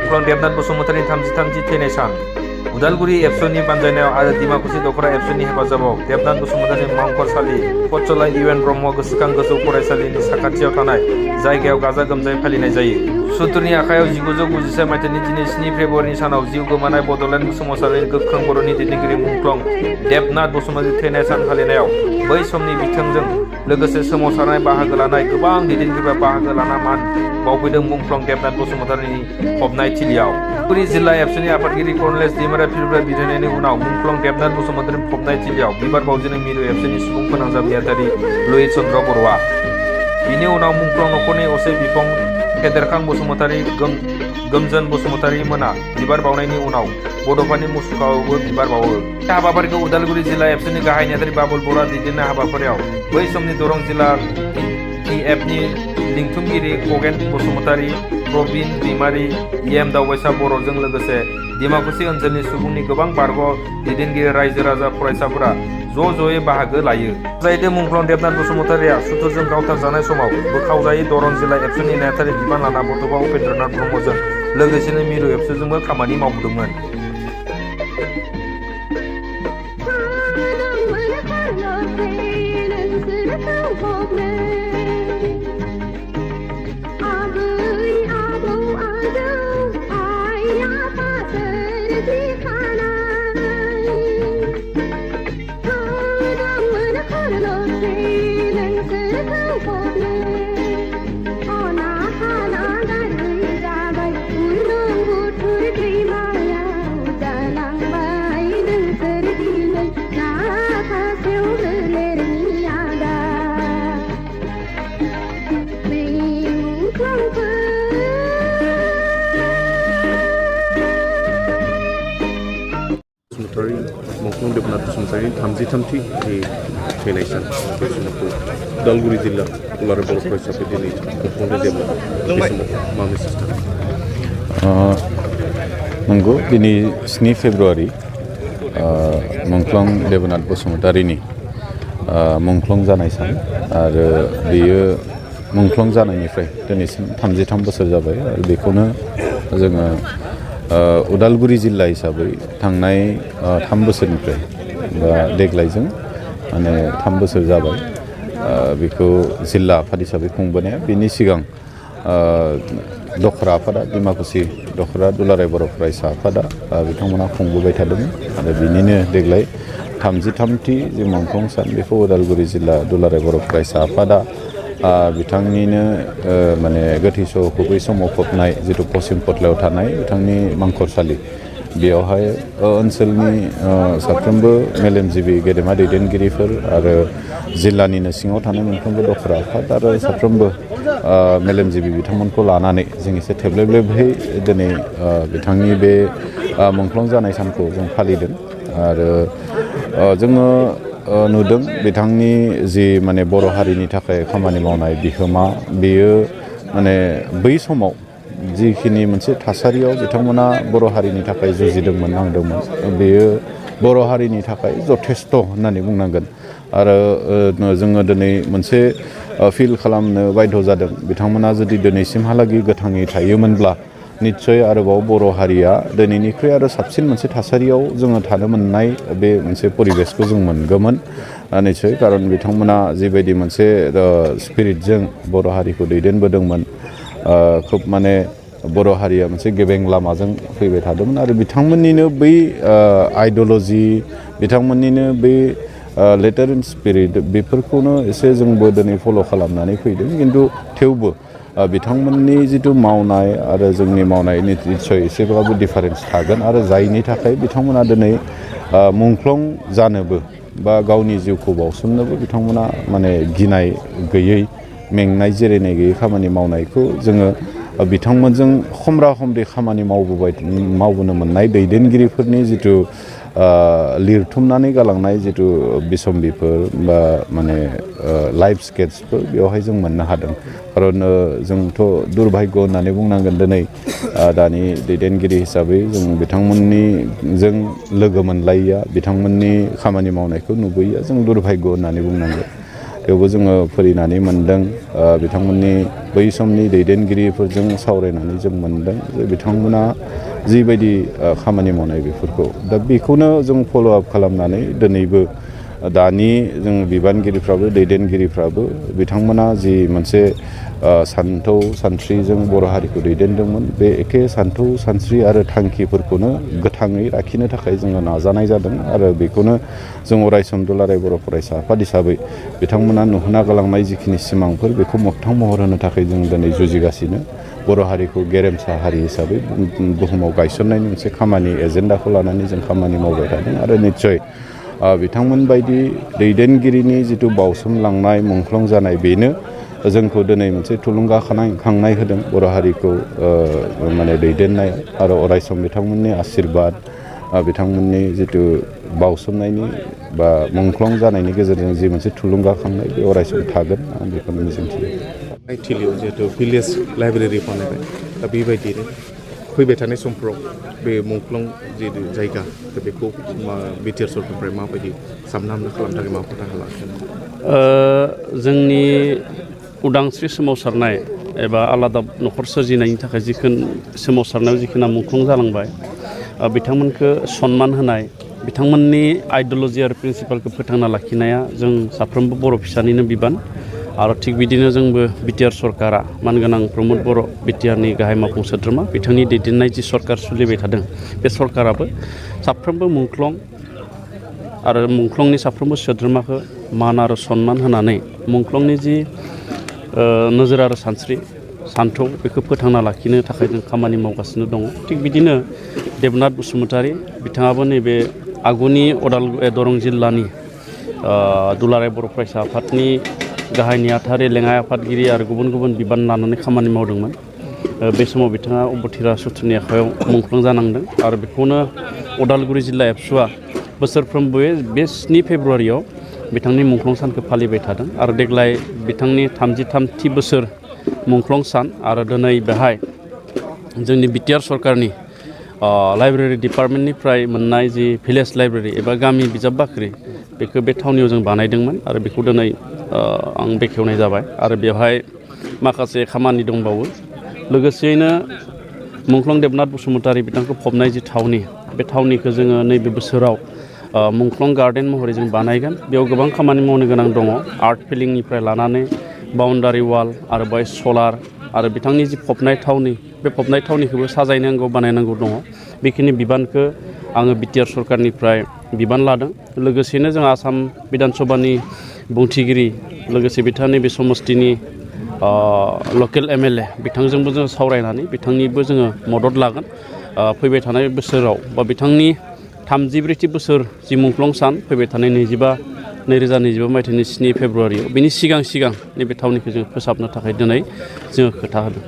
मुंख्लं देबनाथ बसुमतारी 33 थैनाय सान उदालगुरि एबसुनि बानजायनायाव आरो डिमाकुसि दखरा एबसुनि हेफाजाबाव देबनाथ बसुमतारी मांखरसालि पटसला इउएन ब्रह्म गोसोखां गोजौ फरायसालिनि साखाथियाव थानाय जायगायाव गाजा गोमजायै फालिनाय जायो। सुथुरनि आखायाव 1991 मायथाइनि दिनै 7 फेब्रुवारिनि सानाव जिउ गोमानाय बड'लेण्ड सोमावसारनायनि गोख्रों बर'नि दैदेनगिरि मुंख्लं देबनाथ बसुमतारी थैनाय सान फालिनायाव बै समनि बिथोनजों लोगोसे सोमावसारनाय बाहागो लानाय गोबां दैदेनगिरिफोरा बाहागो लाना मान बावफैदों मुंख्लं देबनाथ बसुमतारीनि फबनाय थिलियाव। उदालगुरि जिल्ला एबसुनि आफादगिरि कर्नेल दैमारा फिल्मफोरा बिथोननि उनाव मुंख्लं देबनाथ बसुमतारीनि फबनाय थिलियाव बिबार बावजेनो मिरु एबसुनि सुबुं फोनांजाब नेहाथारि लहित चन्द्र बर'आ। बिनि उनाव मुंख्लं नखरनि असे बिफं फेदेरखां बसुमतारी गोमजोन बसुमतारी मोना बिबार बावनायनि उनाव बड'फानि मुसुखायावबो बिबार बावो। हाबाफारिखौ उदालगुरि जिल्ला एबसुनि गाहाय नेहाथारि बाबुल बर'आ दैदेननाय हाबाफारियाव बै समनि दरं जिल्ला PFनि लिंथुमगिरि खगेन बसुमतारी, प्रबिन दैमारी, EM दावबायसा बर'जों लोगोसे डिमाकुसि ओनसोलनि सुबुंनि गोबां बारग' दैदेनगिरि रायजो राजा फरायसाफोरा ज'यै बाहागो लायो। जायदो मुंख्लं देबनाथ बसुमतारीया सुथुरजों गावथार जानाय समाव बोखावजायै दरं जिल्ला एबसुनि नेहाथारि बिबान लाना बड'फा उपेन्द्रनाथ ब्रह्मजों लोगोसेनो मिरु एबसुजोंबो खामानि मावबोदोंमोन। मुंख्लं देबनाथ बसुमतारी 33थि थैनाय सान बे समखौ उदालगुरि जिल्ला दुलाराय बर' फरायसा दिनै खुंफुंनाय जायोब्ला बे समाव मा मेसेज थागोन? नंगौ दिनै 7 फेब्रुवारि मुंख्लं देबनाथ बसुमतारीनि मुंख्लं जानाय सान आरो बेयो मुंख्लं जानायनिफ्राय दिनैसिम 33 बोसोर जाबाय आरो बेखौनो जोङो उदालगुरि जिल्ला हिसाबै थांनाय 3 बोसोरनिफ्राय बा देग्लायजों माने 3 बोसोर जाबाय बेखौ जिल्ला आफाद हिसाबै खुंबोनाया। बेनि सिगां दखरा आफादा डिमाकुसि दखरा दुलाराय बर' फरायसा आफादा बिथांमोना खुंबोबाय थादोंमोन आरो बिनिनो देग्लाय 33थि जे मुंख्लं सान बेखौ उदालगुरि जिल्ला दुलाराय बर' फरायसा आफादा बिथांनिनो माने गोथै सहखौ बै समाव फबनाय जिथु पश्चिम पटलायाव थानाय बिथांनि मांखरसालि बेयावहाय ओनसोलनि साफ्रोमबो मेलेमजिबि गेदेमा दैदेनगिरिफोर आरो जिल्लानिनो सिङाव थानाय मोनफ्रोमबो दखरा आफाद आरो साफ्रोमबो मेलेमजिबि बिथांमोनखौ लानानै जों एसे थेब्लेब्लेबहै दिनै बिथांनि बे मुंख्लं जानाय सानखौ जों फालिदों आरो जोङो नुदों बिथांनि जि माने बर' हारिनि थाखाय खामानि मावनाय बिहोमा बेयो माने बै समाव जिखिनि मोनसे थासारियाव बिथांमोना बर' हारिनि थाखाय जुजिदोंमोन नांदोंमोन बेयो बर' हारिनि थाखाय जथेस्थ' होननानै बुंनांगोन आरो जोङो दिनै मोनसे फिल खालामनो बाध्य जादों बिथांमोना जुदि दिनैसिमहालागै गोथाङै थायोमोनब्ला निस्सय आरोबाव बर' हारिया दिनैनिख्रुइ आरो साबसिन मोनसे थासारियाव जोङो थानो मोननाय बे मोनसे परिबेसखौ जों मोनगौमोन निस्सय खारन बिथांमोना जिबायदि मोनसे स्पिरिटजों बर' हारिखौ दैदेनबोदोंमोन खोब माने बर' हारिया मोनसे गेबें लामाजों फैबाय थादोंमोन आरो बिथांमोननिनो बै आइडिय'ल'जि बिथांमोननिनो बै लेटार इन स्पिरिट बेफोरखौनो एसे जोंबो दिनै फल' खालामनानै फैदों खिन्थु थेवबो बिथांमोननि जिथु मावनाय आरो जोंनि मावनाय निस्सय एसेब्लाबो डिफारेन्स थागोन आरो जायनि थाखाय बिथांमोना दिनै मुंख्लं जानोबो बा गावनि जिउखौ बावसोमनोबो बिथांमोना माने गिनाय गैयै मेंनाय जिरायनाय गैयै खामानि मावनायखौ जोङो बिथांमोनजों खमरा खमरि खामानि मावबोनो मोननाय दैदेनगिरिफोरनि जिथु लिरथुमनानै गालांनाय जिथु बिसम्बिफोर बा माने लाइफ स्केट्सफोर बेवहाय जों मोननो हादों खारन जोंथ' दुर्भाग्य होननानै बुंनांगोन दिनै दानि दैदेनगिरि हिसाबै जों बिथांमोननिजों लोगो मोनलायिया बिथांमोननि खामानि मावनायखौ नुबोयिया जों दुर्भाग्य होननानै बुंनांगोन थेवबो जोङो फरिनानै मोनदों बिथांमोननि बै समनि दैदेनगिरिफोरजों सावरायनानै जों मोनदों जे बिथांमोना जिबायदि खामानि मावनाय बेफोरखौ दा बेखौनो जों फल' आप खालामनानै दिनैबो दानि जों बिबानगिरिफ्राबो दैदेनगिरिफ्राबो बिथांमोना जि मोनसे सानथौ सानस्रिजों बर' हारिखौ दैदेनदोंमोन बे एखे सानथौ सानस्रि आरो थांखिफोरखौनो गोथाङै लाखिनो थाखाय जोङो नाजानाय जादों आरो बेखौनो जों अरायसम दुलाराय बर' फरायसा आफाद हिसाबै बिथांमोना नुहोना गालांनाय जिखिनि सिमांफोर बेखौ मोगथां महर होनो थाखाय जों दिनै जुजिगासिनो बर' हारिखौ गेरेमसा हारि हिसाबै बुहुमाव गायसननायनि मोनसे खामानि एजेन्डाखौ लानानै जों खामानि मावबाय थादों आरो निस्सय बिथांमोन बायदि दैदेनगिरिनि जिथु बावसोमलांनाय मुंख्लं जानाय बेनो जोंखौ दिनै मोनसे थुलुंगाखांनाय होदों बर' हारिखौ माने दैदेननाय आरो अरायसम बिथांमोननि आशीर्बाद बिथांमोननि जिथु बावसोमनायनि बा मुंख्लं जानायनि गेजेरजों जि मोनसे थुलुंगाखांनाय बे अरायसम थागोन आं बेखौनो मिजिंथियो थिलियाव जिहेतु भिलेज लाइब्रेरि बानायबाय दा बेबायदिनो फैबाय थानाय समफ्राव बे मुंख्लं जिहेतु जायगा दा बेखौ बिटिआर सरकारनिफ्राय माबायदि साबना हामना खालामनो थाखाय माबाफोर राहा लागोन जोंनि उदांस्रि सोमावसारनाय एबा आलादा न'खर सोरजिनायनि थाखाय सोमावसारनायाव जिखिनि मुंख्लं जालांबाय बिथांमोनखौ सनमान होनाय बिथांमोननि आइडिय'लजि आरो प्रिन्सिपालखौ फोथांना लाखिनाया जों साफ्रोमबो बर' फिसानिनो बिबान आरो थिग बिदिनो जोंबो बिटिआर सरकारा मानगोनां प्रमद बर' बिटिआरनि गाहाय मावफुं सोद्रोमा बिथांनि दैदेननाय जि सरकार सोलिबाय थादों बे सरकाराबो साफ्रोमबो मुंख्लं आरो मुंख्लंनि साफ्रोमबो सोद्रोमाखौ मान आरो सनमान होनानै मुंख्लंनि जि नोजोर आरो सान्थौ बेखौ फोथांना लाखिनो थाखाय जों खामानि मावगासिनो दङ थिग बिदिनो देबनाथ बसुमतारी बिथाङाबो नैबे आगुनि दरं जिल्लानि दुलाराय बर' फरायसा आफादनि गाहाय नेहाथारि लेङाइ आफादगिरि आरो गुबुन गुबुन बिबान लानानै खामानि मावदोंमोन बे समाव बिथाङा अबथिरा सुथुरनि आखायाव मुंख्लं जानांदों आरो बेखौनो उदालगुरि जिल्ला एबसुआ बोसोरफ्रोमबो बे 7 फेब्रुवारियाव बिथांनि मुंख्लं सानखौ फालिबाय थादों आरो देग्लाय बिथांनि 33थि बोसोर मुंख्लं सान आरो दिनै बेहाय जोंनि बिटिआर सरकारनि लाइब्रेरि डिपार्टमेन्टनिफ्राय मोननाय जि भिलेज लाइब्रेरि एबा गामि बिजाब बाख्रि बेखौ बे थावनियाव जों बानायदोंमोन आरो बेखौ दिनै आं बेखेवनाय जाबाय आरो बेवहाय माखासे खामानि दंबावो लोगोसेयैनो मुंख्लं देबनाथ बसुमतारी बिथांखौ फबनाय जि थावनि बे थावनिखौ जोङो नैबे बोसोराव मुंख्लं गार्डेन महरै जों बानायगोन बेयाव गोबां खामानि मावनो गोनां दङ आर्ट फिलिंनिफ्राय लानानै बाउन्डारि वाल आरो बेहाय सलार आरो बिथांनि जि फबनाय थावनि बे फबनाय थावनिखौबो साजायनांगौ बानायनांगौ दङ बेखिनि बिबानखौ आङो बिटिआर सरकारनिफ्राय बिबान लादों लोगोसेनो जों आसाम बिधान सभानि बुंथिगिरि लोगोसे बिथांनि बे समस्तिनि लकेल एमएलए बिथांजोंबो जों सावरायनानै बिथांनिबो जोङो मदद लागोन फैबाय थानाय बोसोराव बा बिथांनि 34थि बोसोर जि मुंख्लं सान फैबाय थानाय 2025 मायथाइनि 7 फेब्रुवारियाव बिनि सिगां नैबे थावनिखौ जों फोसाबनो थाखाय दिनै जोङो खोथा होदों